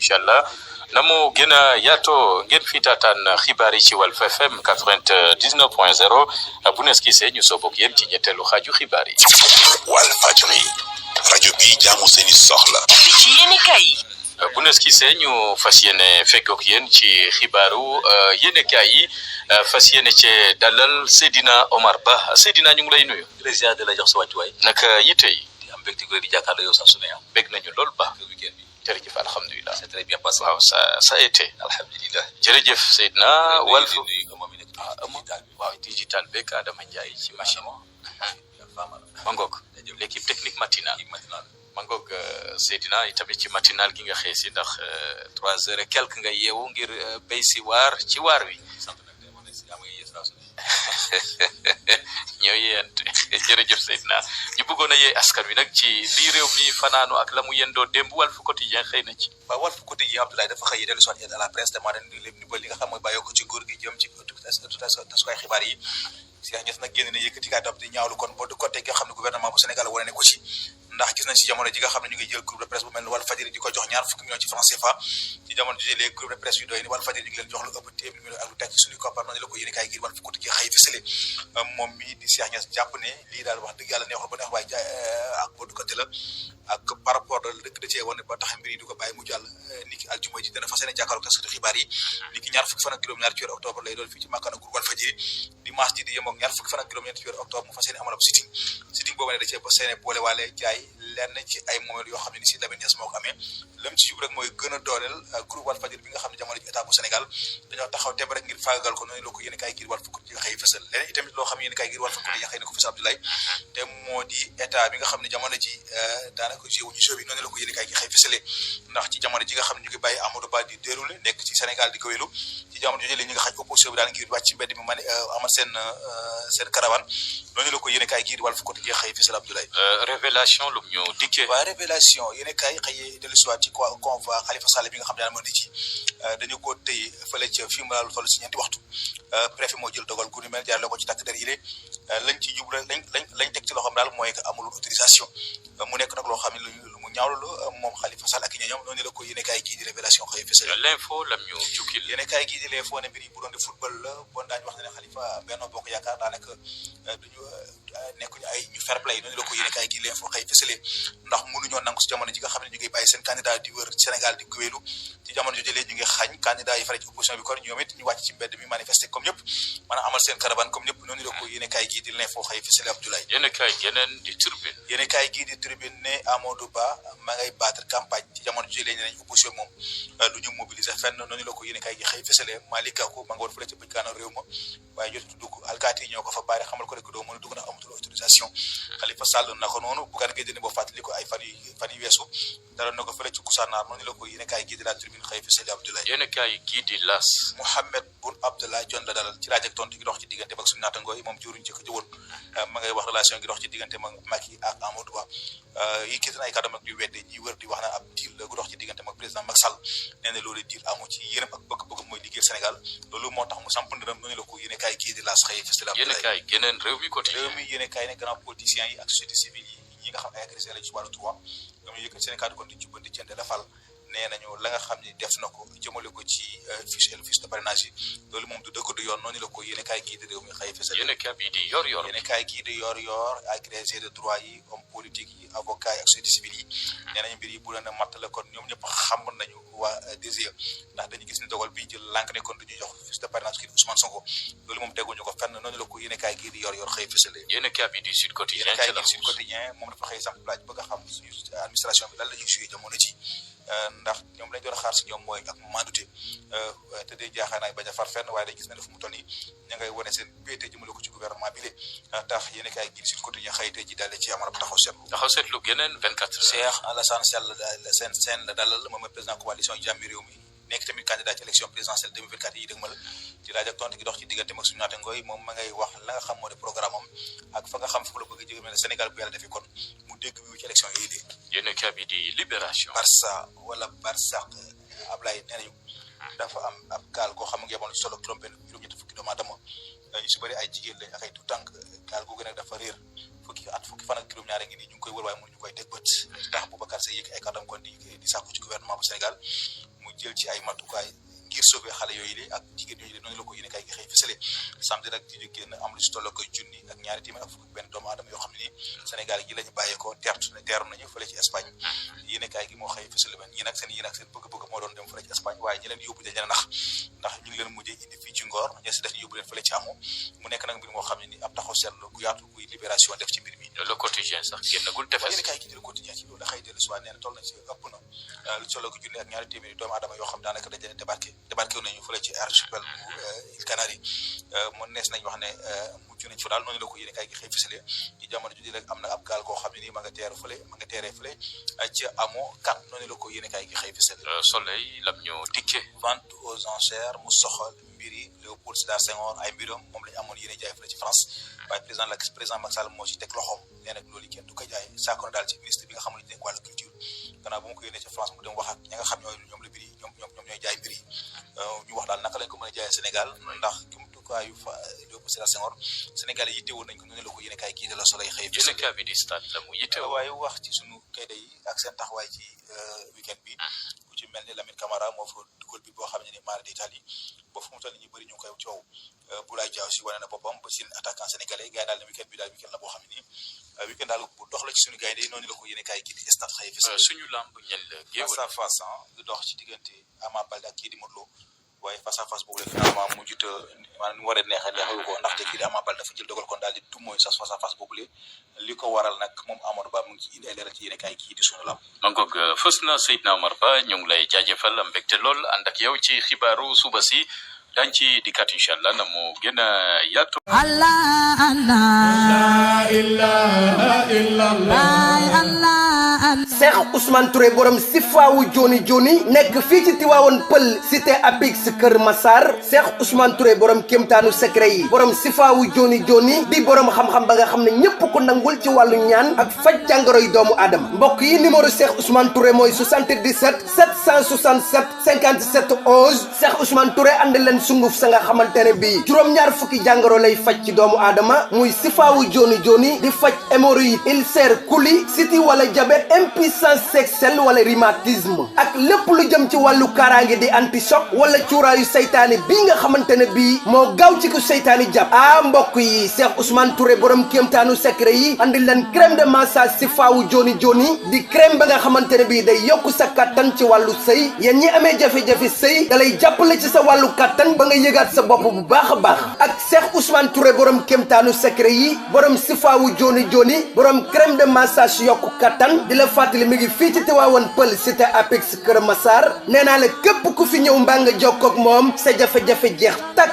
incha allah na mu gën a yaatoo ngeen fi taataan xibaar yi ci Walf FM 99.0 bu nees gisee ñu sooboog yéen ci ñetteelu xaaju xibaar yi. Walfadjri rajo bi jaamu seeni soxla. li ci yéen kay. bu nees gisee ñu fas yéene fekkook yéen ci xibaaru yéenekaay yi fas yéene ci dalal Seydina Omar Ba Seydina ñu ngi lay nuyu. président de la jox sa wàccuwaay. naka yitte yi. di am mbégte di jàkkaarloo yow saa su ne ah. bég nañu lool ba. weekend bi. jërëjëf alhamdulilah. c'est très bien passé. waaw ça a été. alhamdulilah. jërëjëf Seydina Walf. waaw digital beeg Adama Ndiaye ci machine. Mangok l'équipe technique matinale. Mangok Seydina itamit ci matinal gi nga xëy si ndax 3 heures et quelque nga yeewu ngir béy si waar ci waar wi. ñoo yéent jërëjëf Seydina ñu bëggoon a yee askan wi nag ci lii réew mi fanaanu ak la mu yendoo démb Walf Quotidien xëy na ci. waaw Walf Quotidien Abdoulaye dafa xëy dellu soit aide à la presse demandé ni ba li nga xam mooy bàyyoo ko ci nguur gi jëm ci tasukaay xibaar yi Cheikh Niass nag génn ne yëkkati kàddu di ñaawlu kon boo du côté nga xam ne gouvernement bu Sénégal wane ne ko ci ndax gis nañ ci jamono ji nga xam ne ñu ngi jël groupe de presse bu mel ni Walfadjri di ko jox ñaar fukki millions ci francs CFA ci jamono ji les groupe de presse yu doy ni Walfadjri ñu ngi leen jox lu ëpp téeméer millions ak lu teg ci suñu koppar noonu la ko yéene kaay ngir Walf Quotidien xëy fësale moom mi di Cheikh Niass jàpp ne lii daal wax dëgg yàlla neexul ba neex waaye ak boo du côté la ak par rapport dëkk da cee wane ba tax mbir yi du ko bàyyi mu jàll ni ki aljuma ji dana fas yéene jàkkaarloog taskatu xibaar yi ni ki ñaar fukki fan ak juróom-ñaar ci weeru octobre lay doon fii ci màkkaana groupe Walfadjri dimanche ji di yemoog ñaar fukki fan ak juróom-ñeent ci weeru octobre mu fas yéene amal ab sitting boobu ne da cee fas yéene boole waale jaay lenn ci ay moomeel yoo xam ne ni si Lamine Niass moo ko amee lam ci jub rek mooy gën a dooleel groupe Walfadjri bi nga xam ne jamono ji état bu Sénégal dañoo taxaw temb rek ngir faagagal ko noonu loo ko yéene kaay giir Walf Quotidien xëy fësal leneen itamit loo xam ne yéene kaay giir Walf Quotidien xëy na ko fësal Abdoulaye te moo di état bi nga xam ne jamono ji daanaka jeu wuñu jeu bi noonu la ko yéene kaay gi xëy fësale ndax ci jamono ji nga xam ne ñu ngi bàyyi Amadou Ba di déroulé nekk ci Sénégal di ko wélu ci jamono jooju ñi nga xaj opposition bi daal ngir wàcc ci mbedd mi man amal seen caravane noonu la ko yéene kaay giir Walf Quotidien xëy fësal Abdoulaye révélation lu ñu dikkee. waaw révélation yéene kaay xëy dellu si waat ci convoi Khalifa Sall bi nga xam ne daal moo di ci dañu ko tëye fële ca fii mu laal toll si 2 waxtu préfet moo jël dogal gu ni mel jaarale ko ci takk der yi lañ ci jublu lañ teg ci loxoom daal mooy que amul autorisation mu nekk nag loo xam ne lu mu ñaawlu la moom Khalifa Sall ak ñoom noonu la ko yéene kaay gii di révélation xëy fësal l'info lam ñu jukkil yéene kaay gii di l'info ne mbir yi bu doon di football la bon daañu wax ne Khalifa Benno Bokk Yaakaar daanaka duñu nekkuñu ay ñu fair play noonu la ko yéene kaay gii l'info xëy fësale ndax mënuñoo nangu si jamono ji nga xam ne ñu ngi bàyyi seen candidat di wër Sénégal di gëweelu ci jamono jooju léegi ñu ngi xañ candidat yi fare ci opposition bi kon ñoom it ñu wàcc ci mbedd mi manifester comme ñëpp maanaam amal seen caravane comme ñëpp noonu la ko yéene kaay gii di l'info xëy fësale Abdoulaye yéene kaay geneen di Tribune yéene kaay gii di Tribune ne Amadou Ba ma ngay battre campagne ci jamono jooju léegi nañ opposition moom lu ñu mobiliser fenn noonu la ko yéene kaay gi xëy fësale Malick Gakou ma nga woon fële ci bëj-gaana réew ma waaye jotu dugg alkaati yi ñoo ko fa bari xamal ko rek doo mën a dugg ndax amatul autorisation Khalifa Sall na ko noonu Bougane Gueye Dany boo fàttali ko ay fan yi weesu dara na ko fële ci Kousanaar noonu la ko yéene kaay gii di la Tribune xëy fësale Abdoulaye yéene kaay gii di L'As Mohamed Boun Abdallah Dionne la dalal ci laaj ak tontu gi dox ci diggante ak suñu naatangoo yi moom jëruñ ci ko jëwoon ma ngay wax relation gi dox ci diggante mag Macky ak Amadou Ba yi gis na ay kàddu mag di wedde ñi wër di wax na ab deal gu dox ci diggante mag président Macky Sall nee na loolu deal amu ci yéenam ak bëgg-bëgg mooy liggéey Sénégal loolu moo tax mu samp ndëram noonu la ko yéene kaay gii di L'As xëy fësale yéene kaay geneen réew mi côté réew mi yéene kaay ne grand politiciens yi ak société civile yi ñi nga xam ay agressé la ci wàllu droit ñoom ñu yëkkati seen kàddu kon di jubbanti ci la fal nee nañu la nga xam ne def na ko jëmale ko ci fiche de parrainage yi loolu moom du dëgg du yoon noonu la ko yéene kaay gii di réew mi xëy fësal yéene kaay bii di yor yor yéene kaay gii di yor yor agrégé de droit yi homme politique yi avocat yi ak société civile yi nee nañu mbir yi bu leen a matt la kon ñoom ñëpp xam nañu waa DGE ndax dañu gis ni dogal bi jël lànk ne kon duñu jox fiche de parrainage kii di Ousmane Sonko loolu moom teguñu ko fenn noonu la ko yéene kaay gii di yor yor xëy fësale yéene kaay bii di Sud Quotidien yéene kaay gii di Sud Quotidien moom dafa xëy sax laaj bëgg a xam suñu administration bi lan la ñuy suyee jamono ci ndax ñoom lañ doon xaar si ñoom mooy ak mandute te day jaaxaanaay bañ a far fenn waaye dañ gis ne fu mu toll nii ña ngay wane seen péete jëmale ko ci gouvernement bi lé tax yéen kaay gi Sud Quotidien xëyte ji dalle ci amal ab taxaw seetlu geneen 24 heures Cheikh Alassane Sall la dalal moom mooy président coalition Jàmmi Réew mi nekk tamit candidat ci élection présidentielle 2024 yi dëgmal ci laaj ak tontu gi dox ci diggante mag suñu naatangooy moom ma ngay wax la nga xam moo di programme am ak fa nga xam fu la bëgg a jóge mel ne Sénégal bu yàlla defee kon mu dégg bi ci élection yooyu de yéene kaay bi di Libération Barça wala Barsaq Ablaye nee nañu dafa am ab gaal goo xam nga yeboon ci solo juróom-ñetti fukki doomu aadama ñu si bëri ay jigéen lañ ak ay tout tànk gaal googu nag dafa réer fukki fan ak juróom-ñaari ngi nii ñu ngi koy wër waaye mënuñu koy teg bët tax Boubacar Seye yëkk ay kàddam kon di sàkku ci gouvernement bu Sénégal mu jël ci ay matukaay ngir sauver xale yooyu li ak jigéen yooyu noonu la ko yéene kay gi xëy fësale samedi nag di ñu génn am lu si tolloo koy junni ak ñaari téeméer ak fukk benn doomu aadama yoo xam ne ni Sénégal gi lañu bàyyeekoo teeru nañu fële ci Espagne yéene kay gi moo xëy fësale ba ñi nag seen bëgg-bëgg moo doon dem fële ci Espagne waaye ñi leen yóbbu dañ leen ndax ñu ngi leen mujjee indi fii ci Ngor ñe si def ñu yóbbu leen fële ci amu mu nekk nag mbir moo xam ne ni ab taxaw seetlu ku yaatu kuy libération def ci mbir mi le quotidien sax génnagul tefes yéene kay gi di le quotidien ci loolu da xëy dellu si waat nee na toll nañ si ëpp na lu tolloo ko junni ak ñaari téeméeri doomu aadama yoo xam daanaka dañ leen débarqué nañu fële ci archipel bu Îles Canaries mu nees nañ wax ne mucc nañ fa daal noonu la ko yéene kay gi xëy fësale ci jamono judi rek am na ab gaal koo xam ne nii ma nga teeree fële ci amoo 4 noonu la ko yéene kay gi xëy fësale Soleil lam ñu dikke vente aux enchères mu soxal mbiri Léopold Sédar Senghor ay mbiram moom lañu amoon yéene jaay fële ci France waaye président Macky Sall moo ci teg loxoom nee nag loolu kenn du ko jaay saako na daal ci ministre bi nga xam ne nekk wàllu culture gannaaw bu ma ko yéene ci France mu dem wax ak ña nga xam ñoom la mbiri ñoom ñooy jaay mbiri ñu wax daal naka lañ ko mën a jaayee Sénégal ndax jumtukaayu fa Léopold Sédar Senghor Sénégal yi yittewoo nañ ko noonu la ko yéene kaay kii de la Soleil xëy yéene bi di stade la mu yittewoo waaye wax ci sunu kayda yi ak seen taxawaay ci weekend bi ku ci mel ni Lamine Camara moo fa dugal bi boo xam ne ni mara d'Italie ba fu mu toll ñu bëri ñu ngi koy coow Boulaye Dia aussi wane na boppam ba seen attaquant sénégalais gars yi daal ne weekend bi daal weekend la boo xam ne nii weekend daal bu dox la ci suñu gaynde yi noonu la ko yéene kaay kii di stade xëy fi suñu lamb ñen la face à face du dox ci diggante Ama Baldé ak kii di Modou Lo waaye face à face boobu la finalement mu juta maanaam nu war a neexewu ko ndaxte kii di Ama Baldé dafa jël dogal kon daal di du mooy sa face à face boobu li ko waral nag moom Amadou Ba mu ngi ci indi ay leeral ci yéene kaay kii di suñu lamb mangoog fës na Seydina Omar Ba ñu ngi lay jaajëfal am mbégte lool ànd ak yow ci xibaaru suba si dañ ci dikkaat incha allah na mu gën a yaatu Allah Allah ilaha illallah Cheikh Ousmane Touré borom sifaawu joni joni nekk fii ci Tivaouane Peulh cité Apix Kër Massar Cheikh Ousmane Touré borom kéemtaanu secret yi borom sifaawu joni joni di borom xam-xam ba nga xam ne ñépp ko nangul ci wàllu ñaan ak faj jàngoro yi doomu aadama mbokk yi numéro Cheikh Ousmane Touré mooy 77 767 57 11 Cheikh Ousmane Touré andi leen sunguf sa nga xamante ne bii juróom-ñaar fukki jàngoro lay faj ci doomu aadama muy sifaawu joni joni di faj hémorroïde ulcère coli siti wala diabète impuissance sexuelle wala rhumatisme ak lépp lu jëm ci wàllu kaaraange di anti choc wala cuuraayu seytaane bii nga xamante ne bii moo gaaw ci ko seytaane jàpp mbokk yi Cheikh Ousmane Touré borom kéemtaanu secret yi andi leen crème de massage sifaawu joni joni di crème ba nga xamante ne bii day yokk sa kattan ci wàllu sëy yéen ñi amee jafe-jafe sëy da lay jàppale ci sa wàllu kattan ba nga yëgaat sa bopp bu baax a baax ak Cheikh Ousmane Touré borom kéemtaanu secret yi borom sifaawu joni joni borom crème de massage yokku kattan di la fàttali mi ngi fii ci Tivaouane Peulh cité Apix Kër Massar nee naa la képp ku fi ñëw mbaa nga jokkoo ak moom sa jafe-jafe jeex takk